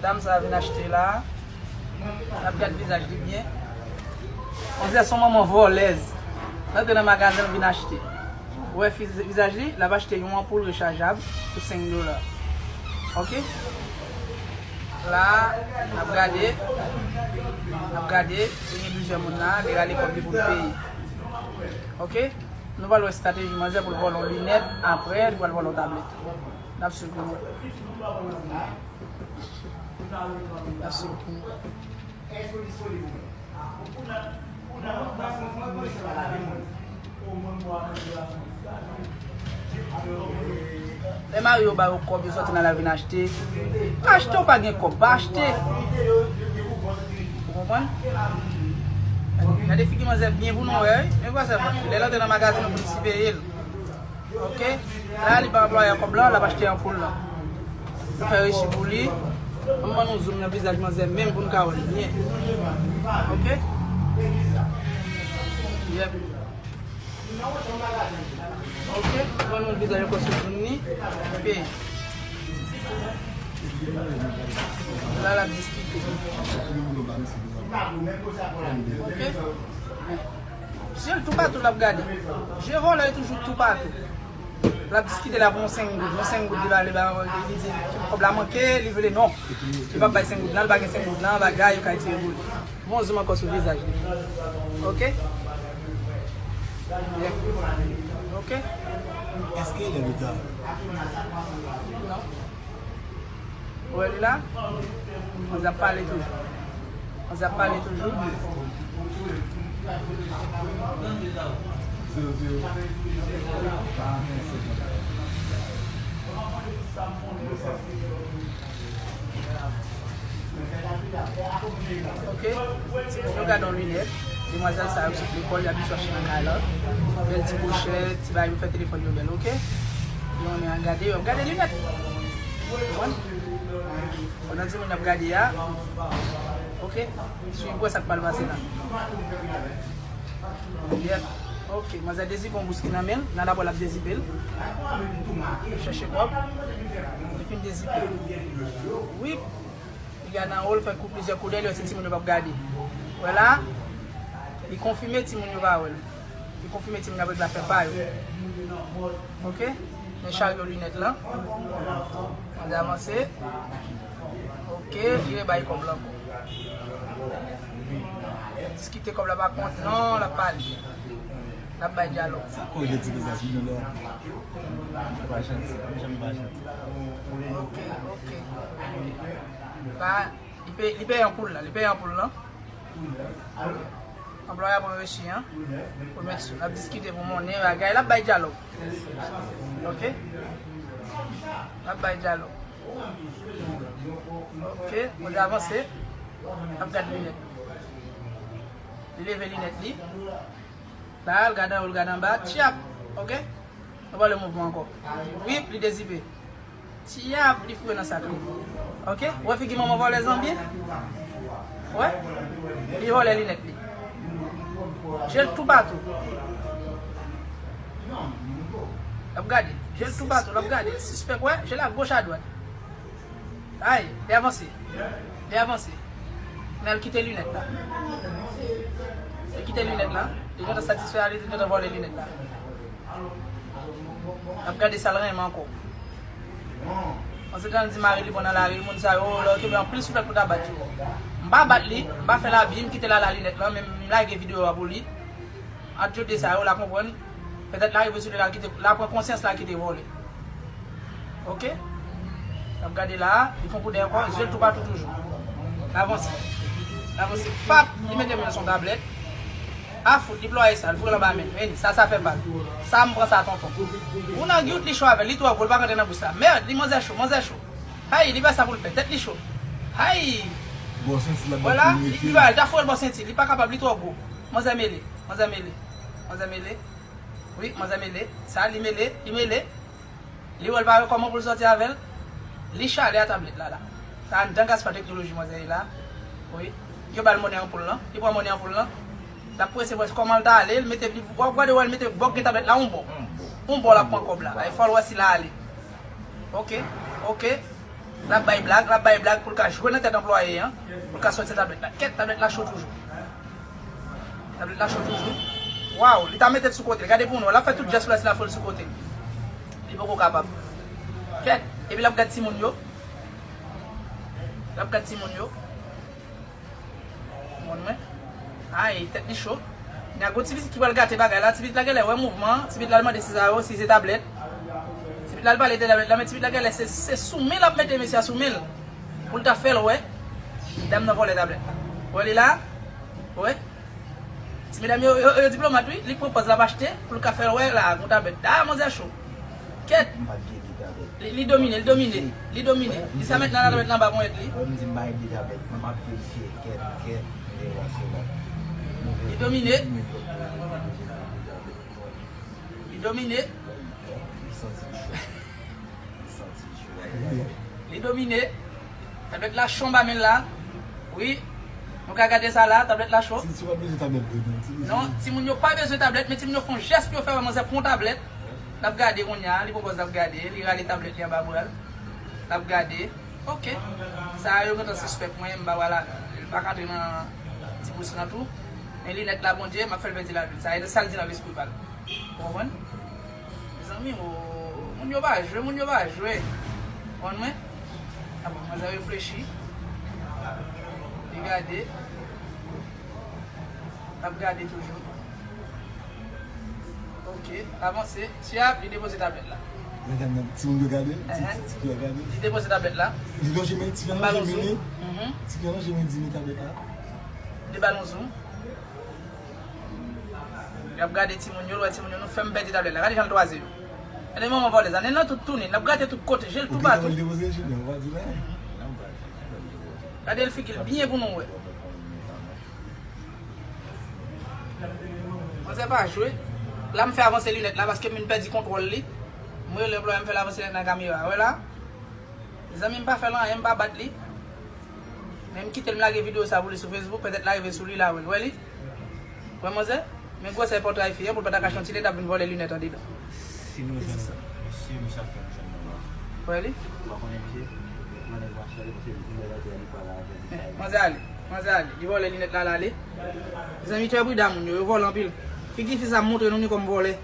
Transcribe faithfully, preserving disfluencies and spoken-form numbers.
Dam sa a vin achte la. N ap gad vizaj li byen. Manzè se yon manman vòlèz. L antre nan magazen, l vin achte. Ou wè fiz-, vizaj li, l ap achte yon anpoul rechajab pou senk dola. Oke? La, n ap gade. N ap gade. Gen plizyè moun la. Li rale kòb li pou l peye. Oke? Nou pral wè estrateji manzè pou l vòlè yon linèt. Apre, li pral vòlè yon tablèt. N ap swiv pou nou. N ap swiv pou nou. Lè mari yo ba yo kòb, yo sòti nan lari vin achte. Pa achte, ou pa gen kòb, pa achte. Ou konprann? Gade figi manzè byen pou nou wè, wi. Men pa sèlman. Lè l antre nan magazen, nou pou li siveye l. Oke? La, li ba anplwaye a kòb la, l ap achte anpoul la. Nou fè resi pou li. Ann ban nou zoom nan vizaj manzè menm pou n ka wè l byen. Oke? Yep. Oke? Ann ban nou vizaj ankò sou zoom ni. Oke. La, l ap diskite. Oke? Je l toupatou l ap gade. Je vòlè toujou toupatou. L ap diskite la pou yon senk goud. Yon senk goud li ba, li ba, li di kòb la manke, li vle non. Li p ap bay senk goud lan, li pa gen senk goud lan, bagay, yo ka retire pou li. Bon, zoom ankò sou vizaj li. Oke? Oke? Èske li reta? Non. Ou wè li la? Manzè ap pale toujou. Manzè ap pale toujou. Oke. Si nou gade yon linèt, demwazèl sa yo sot lekòl, y ap vin chèche nan kay la. Bèl ti pochèt, ti bagay pou fè telefòn yo bèl, oke? Yo renmen al gade, yo ap gade linèt. Konprann? Pandan timoun yo ap gade a, oke? Swiv pou wè sa k pral pase la. Yep. Oke, manzè dezipe yon bous ki nan men l, nan dapò l ap dezipe l. Chèche kòb. Li fin dezipe l. Wi. Li gade anwo, l fè kou plizyè kou dèyè l, se timoun yo p ap gade. Wè la, li konfime timoun yo pa wè l. Li konfime timoun yo ap ret la fè pa yo. Oke? Men charyo linèt lan. Ann avanse. Oke, li rebay kòb la ankò. Diskite kòb la pa kont, non, l ap pale. L ap bay dyalòg. Sa kòrele ti vizaj li menm lè w ap pale? Li pa janti, li janm pa janti. Oke, oke. Pa, li pe-, li peye anpoul la, li peye anpoul la. Anplwaye a pran resi an. Remèsye. L ap diskite pou monnen, bagay, l ap bay dyalòg. Oke? L ap bay dyalòg. Oke, mwen te avanse. L ap gad linèt. Li leve linèt li. La, l gade anwo, l gade anba. Tchap! Oke? Nou pa wè mouvman ankò. Wip, li dezipe. Tyap, li foure nan sak li. Oke? Ou wè figi manman vòlèz lan byen? Ou wè? Li vòlè linèt li. Je l toupatou. L ap gade. Je l toupatou, l ap gade. Sispèk, wè? Je l agoch adwat. Ay, li avanse. Li avanse. Men l kite linèt la. Li kite linèt la. Li gentan satisfè a li, li gentan vòlè linèt la. L ap gade sa l renmen ankò. Ansetan l di mari li pran nan lari, moun sa yo, lè yo kenbe anpil souflèt pou ta bat yo. M pa bat li, m pa fè l abi, m kite l al a linèt lan, men m lage videyo a pou li. Ant yo de sa yo, l a konprann. Petèt l a rive sou li, l a kite, l a pran konsyans, l a kite vòlè. Oke? N ap gade la, li fè yon koudèy ankò, je l toupatou toujou. L avanse. L avanse, pap, li mete men l sou tablèt. A fout, li plwaye sa, li foure l anba men l. Vini, sa, sa fè bal. Sa, m pran sa, tonton. Ou nan gyout, li cho avè l, li twò gwo, li pa ka antre nan bous la. Mèd, li manzè cho, manzè cho. Hay, li pa sa pou l fè, tèt li cho. Hay! Bò senti l ap bat pou l mete l. Vwala, li, li ta foure l bò senti, li pa kapab, li twò gwo. Manzè mele, manzè mele, manzè mele. Wi, manzè mele. Sa, li mele, li mele. Li wè l pa gen kòman pou l sòti avè l. Li chale a tablèt la, la. Sa anndan Gaspard teknoloji manzè ye la. Wi. Yo ba l monnen anpoul lan. Li pran monnen anpoul lan. L ap prese, prese. Kòman l ta ale, l mete, li, w ap gade wè l mete bò k gen tablèt la, yon bò. Yon bò l ap pran kòb la. E fò l wè si l ale. Oke, oke. L ap bay blag, l ap bay blag pou l ka jwe nan tèt anplwaye an, pou l ka sòti tablèt la. Kèt, tablèt la cho toujou. Tablèt la cho toujou. Waw, li ta mete l sou kote l. Gade pou nou, l ap fè tout jès pou l la, si l ap fè l sou kote l. Li poko kapab. Kèt, epi l ap gad timoun yo. L ap gad timoun yo. Konprann mwen? Ay, tèt li cho. Nèg gon ti pitit ki pral gate bagay la, ti pitit la genlè wè mouvman, ti pitit la mande si sa yo, si se tablèt. Ti pitit la pale de tablèt la, men ti pitit la genlè se, se sou men l ap mete mesye a sou men l. Pou l ta fè l wè dam nan vòlè tablèt la. Wè li la? Wè? Ti medam yo, yo, yo diplomat wi, li pran pòz l ap achte pou l ka fè l wè la ak yon tablèt. Ah, manzè cho. Kèt! M pa t gen de tablèt. Li, li domine, li domine, li domine. Li sa mentnan la tablèt nan ba ponyèt li. Wè m di m pa gen de tablèt, men m ap verifye. Kèt, kèt, m te wè se la. Li domine. Li domine. Li santi l cho. Li santi l cho. Li domine. Tablèt la cho anba men l la. Wi. Nou ka gade sa la, tablèt la cho. Ti, ti pa bezwen tablèt vre non. Ti, ti. Non, timoun yo pa bezwen tablèt, men timoun yo fè yon jès pou yo fè wè manzè pran tablèt. L ap gade kounye a, li pran pòz l ap gade, li rale tablèt li anba bra l. L ap gade. Ok. Sa yo gentan sispèk mwen, m pa wè la. Li pa ka antre nan ti bous lan tou. Men linèt la, Bondye, m ap fè l pèdi lavi l. Sa e sa l di nan lespri pa l. Ou konprann? Mezanmi, o, moun yo pa jwe, moun yo pa jwe. Konprann mwen? Avan, manzè reflechi. Li gade. L ap gade toujou. Ok, avanse. Ti ap, li depoze tablèt la. Medam nan, timoun yo gade, ti, ti, ti yo gade. Li depoze tablèt la. Li lonje men, ti fi an lonje men li. Mhm. Ti fi an lonje men, di men tablèt la. Li ba l yon zoom. L ap gade timoun yo, l wè timoun yo, nou fè m pèdi tablèt la. Gade jan l twaze yo. Gade manman vòlèz la, nen nan tout tounen, l ap grate tout kote, je l toupatou. Ou gentan wè l depoze, Junior, ou pa di anyen. Gade l figi l byen pou nou wè. Manzè pa jwe. La m fè avanse linèt la paske m vin pèdi kontwòl li. M rele anplwaye m fè l avanse linèt nan kamera. Wè la. Mezanmi, m pa fè l anyen, m pa bat li. Men m kite l, m lage videyo sa pou li sou Facebook, petèt l a rive sou li la, wè l. Wè li? Wè manzè? Men gwosè pòtray fi an pou l pa ta kache yon ti lèd ap vin vòlè linèt andedan. Si nou jwenn misye, misye ap fè nou jwenn nou la. Wè li? Ou pa konnen misye? Mande l mache ale, paske li lè la, li pral avè li. Manzè ale, manzè ale. Li vòlè linèt la, l ale. Mezanmi, trè prida moun yo, yo vòlè anpil. Figi fi sa montre nou ni kòm vòlè.